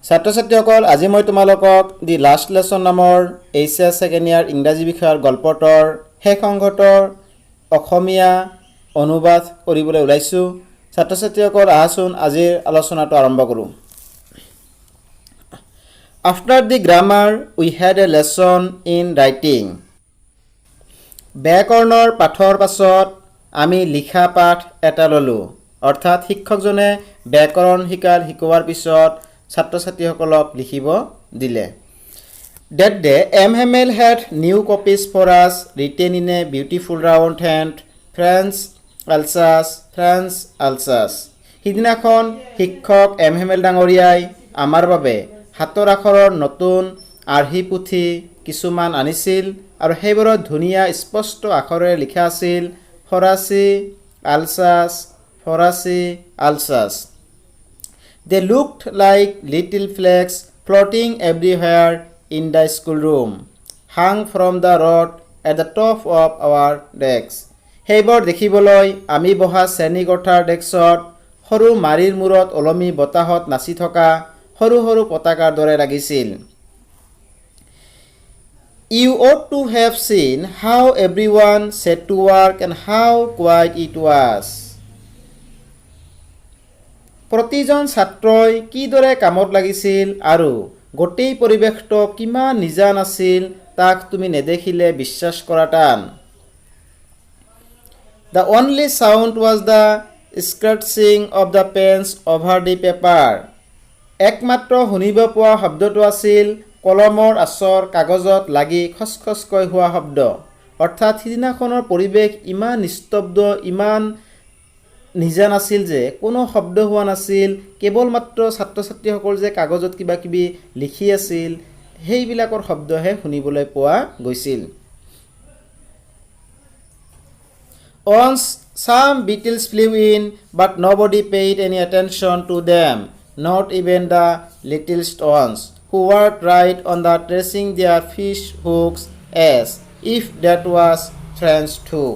ছাত্ৰ ছাত্ৰীসকল, আজি মই তোমালোকক the last lesson নামৰ এইচ এছ ছেকেণ্ড ইয়াৰ ইংৰাজী বিষয়ৰ গল্পটোৰ শেষ অংশটোৰ অসমীয়া অনুবাদ কৰিবলৈ ওলাইছোঁ। ছাত্ৰ ছাত্ৰীসকল, আহাচোন আজিৰ আলোচনাটো আৰম্ভ কৰোঁ। After the grammar, we had a lesson in writing. ব্যাকৰণৰ পাঠৰ পাছত আমি লিখা পাঠ এটা ল'লোঁ। অৰ্থাৎ শিক্ষকজনে ব্যাকৰণ শিকোৱাৰ পিছত ছাত্ৰ ছাত্ৰীসকলক লিখিব দিলে। That day, M. Hamel had new copies for us, written in a beautiful round hand, "French, Alsace, French, Alsace." সিদিনাখন শিক্ষক এম হেমেল ডাঙৰীয়াই আমাৰ বাবে হাতৰ আখৰৰ নতুন আৰ্হি পুথি কিছুমান আনিছিল আৰু সেইবোৰত ধুনীয়া স্পষ্ট আখৰেৰে লিখা আছিল, ফৰাচী, আলচাছ, ফৰাচী, আলচাছ। They looked like little flags floating everywhere in the schoolroom, hung from the rod at the top of our desks. সেইবোৰ দেখিবলৈ আমি বহা শ্ৰেণীকোঠাৰ ডেস্কত সৰু মাৰিৰ মূৰত ওলমি বতাহত নাচি থকা সৰু সৰু পতাকাৰ দৰে লাগিছিল। You ought to have seen how everyone set to work and how quiet it was. প্ৰতিজন ছাত্ৰই কিদৰে কামত লাগিছিল আৰু গোটেই পৰিৱেশটো কিমান নিজান আছিল, তাক তুমি নেদেখিলে বিশ্বাস কৰা টান। The only sound was the scratching of the pens over the paper. একমাত্ৰ শুনিব পোৱা শব্দটো আছিল কলমৰ আঁচৰ কাগজত লাগি খচখচকৈ হোৱা শব্দ। অৰ্থাৎ সিদিনাখনৰ পৰিৱেশ ইমান নিস্তব্ধ, ইমান নিজান আছিল যে কোনো শব্দ হোৱা নাছিল। কেৱল মাত্ৰ ছাত্ৰ ছাত্ৰীসকল যে কাগজত কিবা কিবি লিখি আছিল, সেইবিলাকৰ শব্দহে শুনিবলৈ পোৱা গৈছিল। Once some beetles flew in, but nobody paid any attention to them, not even the littlest ones, who worked right on the tracing their fish hooks as if that was French too.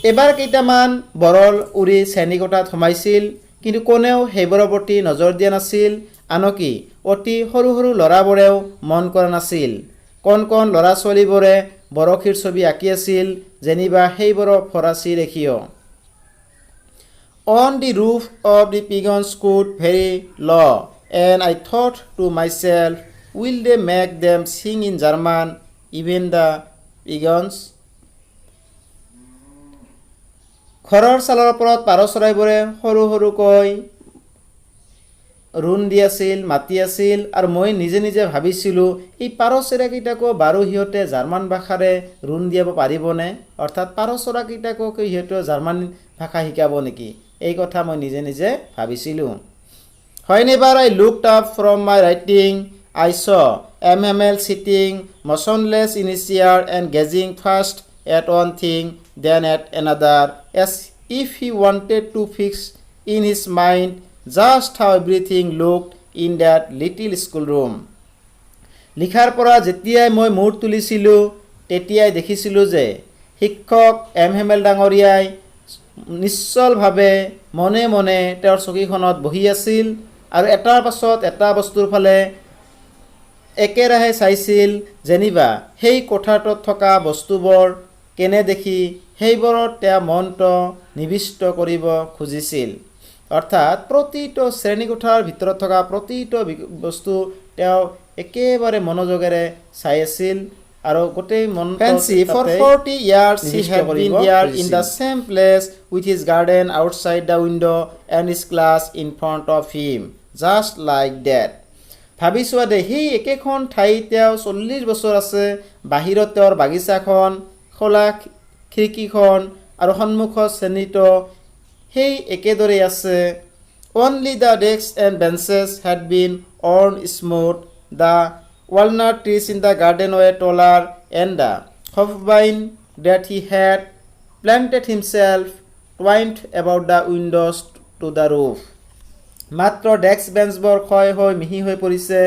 এবাৰ কেইটামান বৰল উৰি শ্ৰেণীকোঠাত সোমাইছিল, কিন্তু কোনেও সেইবোৰৰ প্ৰতি নজৰ দিয়া নাছিল। আনকি অতি সৰু সৰু ল'ৰাবোৰেও মন কৰা নাছিল। কণ কণ ল'ৰা ছোৱালীবোৰে বৰশীৰ ছবি আঁকি আছিল, যেনিবা সেইবোৰো ফৰাচী লেখীয়। On the roof of the pigeons cooed very low, and I thought to myself, "Will they make them sing in German, even the pigeons?" ঘৰৰ চালৰ ওপৰত পাৰ চৰাইবোৰে সৰু সৰুকৈ ৰুণ দি আছিল, মাতি আছিল আৰু মই নিজে নিজে ভাবিছিলোঁ, এই পাৰ চৰাইকেইটাকো বাৰু সিহঁতে জাৰ্মান ভাষাৰে ৰুণ দিয়াব পাৰিবনে? অৰ্থাৎ পাৰ চৰাইকেইটাকো সিহঁতে জাৰ্মান ভাষা শিকাব নেকি? এই কথা মই নিজে নিজে ভাবিছিলোঁ। Whenever I looked up from my writing, I saw M. Hamel sitting motionless in his chair and gazing first at one thing, then at another, as if he wanted to fix in his mind just how everything looked in that little schoolroom. লিখাৰ পৰা যেতিয়াই মই মূৰ তুলিছিলোঁ, তেতিয়াই দেখিছিলোঁ যে শিক্ষক এম হেমেল ডাঙৰীয়াই নিশ্চলভাৱে মনে মনে তেওঁৰ চকীখনত বহি আছিল আৰু এটাৰ পাছত এটা বস্তুৰ ফালে একেৰাহে চাইছিল, যেনিবা সেই কোঠাটোত থকা বস্তুবোৰ কেনে দেখি সেইবোৰত তেওঁ মনটো নিবিষ্ট কৰিব খুজিছিল। অৰ্থাৎ প্ৰতিটো শ্ৰেণীকোঠাৰ ভিতৰত থকা প্ৰতিটো বস্তু তেওঁ একেবাৰে মনোযোগেৰে চাই আছিল আৰু গোটেই মন। Fancy, for 40 years he had been there in the same place, with his garden outside the window and his class in front of him, just like that. ভাবি চোৱা দে, সেই একেখন ঠাইত তেওঁ 40 বছৰ আছে। বাহিৰত তেওঁৰ বাগিচাখন, খোলা খিৰিকীখন আৰু সন্মুখৰ শ্ৰেণীটো সেই একেদৰেই আছে। Only the desks and benches had been worn smooth, the walnut trees in the garden were taller, and the hopvine that he had planted himself twined about the windows to the roof. মাত্ৰ desk বেঞ্চবোৰ ক্ষয় হৈ মিহি হৈ পৰিছে,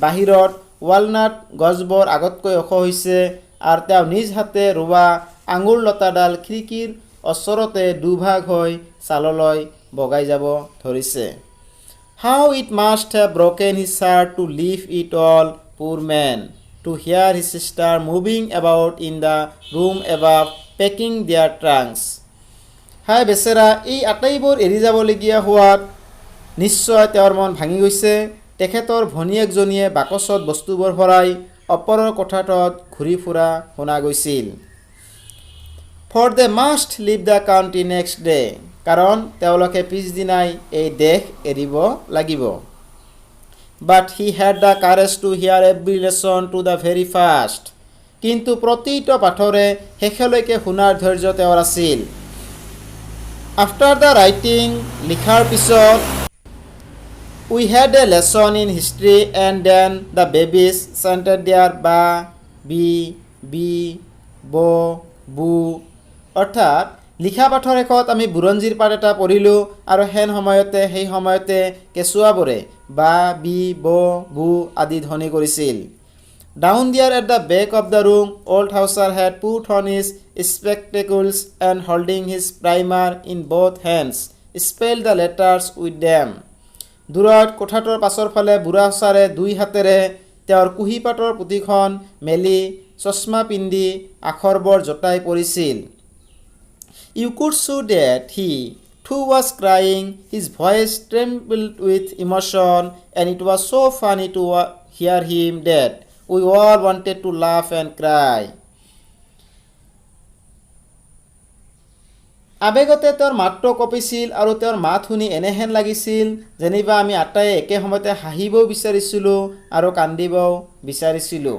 বাহিৰত walnut গছবোৰ আগতকৈ ওখ হৈছে আৰু তেওঁ নিজ হাতে ৰোৱা আঙুৰ লতাডাল খিৰিকীৰ ওচৰতে দুভাগ হৈ চাললৈ বগাই যাব ধৰিছে। How it must have broken his heart to leave it all, poor man, to hear his sister moving about in the room above, packing their trunks. হায় বেচেৰা, এই আটাইবোৰ এৰি যাবলগীয়া হোৱাত নিশ্চয় তেওঁৰ মন ভাঙি গৈছে। তেখেতৰ ভনীয়েকজনীয়ে বাকচত বস্তুবোৰ ভৰাই ওপৰৰ কোঠাটোত ঘূৰি ফুৰা শুনা গৈছিল। For they must leave the country next day, কাৰণ তেওঁলোকে পিছদিনাই এই দেশ এৰিব লাগিব। But he had the courage to hear every lesson to the very last. কিন্তু প্ৰতিটো পাঠৰে শেষলৈকে শুনাৰ ধৈৰ্য তেওঁৰ আছিল। After the writing, লিখাৰ পিছত, we had a lesson in history, and then the babies chanted their ba, bi, bi, bo, bu. অৰ্থাৎ লিখা পাঠৰ শেষত আমি বুৰঞ্জীৰ পাঠ এটা পঢ়িলোঁ আৰু সেন সময়তে সেই সময়তে কেঁচুৱাবোৰে বা, বি, ব, বু আদি ধ্বনি কৰিছিল। Down there at the back of the room, old Hauser had put on his spectacles and, holding his primer in both hands, spelled the letters with them. দূৰত কোঠাটোৰ পাছৰ ফালে বুঢ়া হাউচাৰে দুই হাতেৰে তেওঁৰ কুঁহিপাঠৰ পুথিখন মেলি চশমা পিন্ধি আখৰবোৰ জোঁটাই পঢ়িছিল। You could see that he too was crying. His voice trembled with emotion, and it was so funny to hear him that we all wanted to laugh and cry. আৱেগতে তেওঁৰ মাতটো কঁপিছিল আৰু তেওঁৰ মাত শুনি এনেহেন লাগিছিল যেনিবা আমি আটাইয়ে একে সময়তে হাঁহিবও বিচাৰিছিলোঁ আৰু কান্দিবও বিচাৰিছিলোঁ।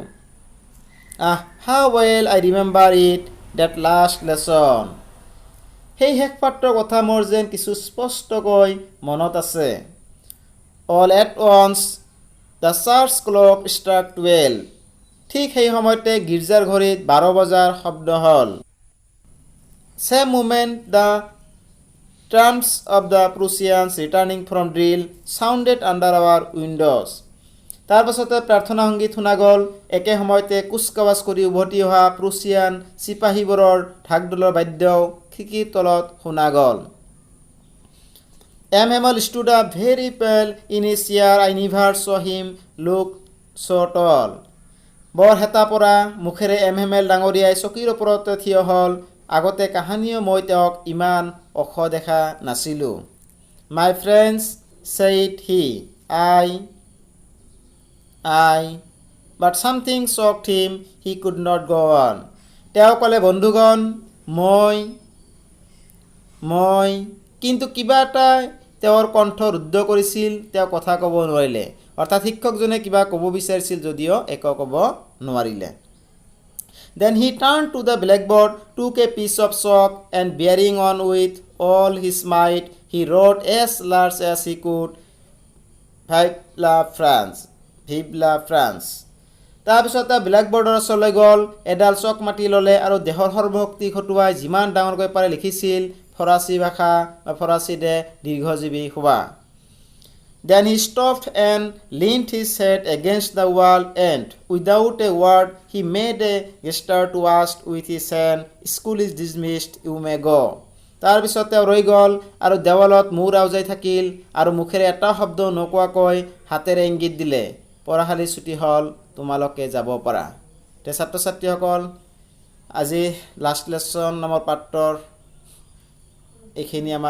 Ah, how well I remember it, that last lesson. সেই শেষ পাঠটোৰ কথা মোৰ যেন কিছু স্পষ্টকৈ মনত আছে। All at once the church clock struck 12. ঠিক সেই সময়তে গীৰ্জাৰ ঘড়ীত 12 বজাৰ শব্দ হ'ল। Same moment the trumpets of the Prussians returning from drill sounded under our windows. তাৰ পাছতে প্ৰাৰ্থনা সংগীত শুনা গ'ল। একে সময়তে কুচকাৱাজ কৰি উভতি অহা প্ৰুছিয়ান চিপাহীবোৰৰ ঢাকঢোলৰ বাদ্যও খিৰিকীৰ তলত শুনা গ'ল। M. Hamel stood up very pale in his chair. I never saw him look so tall. বৰ শেঁতা পৰা মুখেৰে এম হেমেল ডাঙৰীয়াই চকীৰ ওপৰতে থিয় হ'ল। আগতে কাহানিও মই তেওঁক ইমান ওখ দেখা নাছিলোঁ। "My friends," said he, I," but something choked him. He could not go on. তেওঁ ক'লে, বন্ধুগণ, মই, কিন্তু কিবা এটাই তেওঁৰ কণ্ঠ ৰুদ্ধ কৰিছিল। তেওঁ কথা ক'ব নোৱাৰিলে। অৰ্থাৎ শিক্ষকজনে কিবা ক'ব বিচাৰিছিল যদিও একো ক'ব নোৱাৰিলে। Then he turned to the blackboard, took a piece of chalk, and bearing on with all his might, he wrote as large as he could, "Vive la France, Vive la France." তাৰপিছত তেওঁ ব্লেকবোৰ্ডৰ ওচৰলৈ গ'ল, এডাল চক মাটি ল'লে আৰু দেহৰ সৰ্বশক্তি খটুৱাই যিমান ডাঙৰকৈ পাৰে লিখিছিল, ফৰাচী ভাষা বা ফৰাচী দেশ দীৰ্ঘজীৱী হোৱা। Then he stopped and leaned his head against the wall and, without a word, he made a gesture to us with his hand, "School is dismissed, you may go." তাৰপিছত তেওঁ ৰৈ গ'ল আৰু দেৱালত মূৰ আউজাই থাকিল আৰু মুখেৰে এটা শব্দ নোকোৱাকৈ হাতেৰে ইংগিত দিলে, পঢ়াশালি ছুটি হ'ল, তোমালোকে যাব পাৰা। এতিয়া ছাত্ৰ ছাত্ৰীসকল, আজি লাষ্ট লেচন নামৰ পাঠটোৰ এইখিনি আমাৰ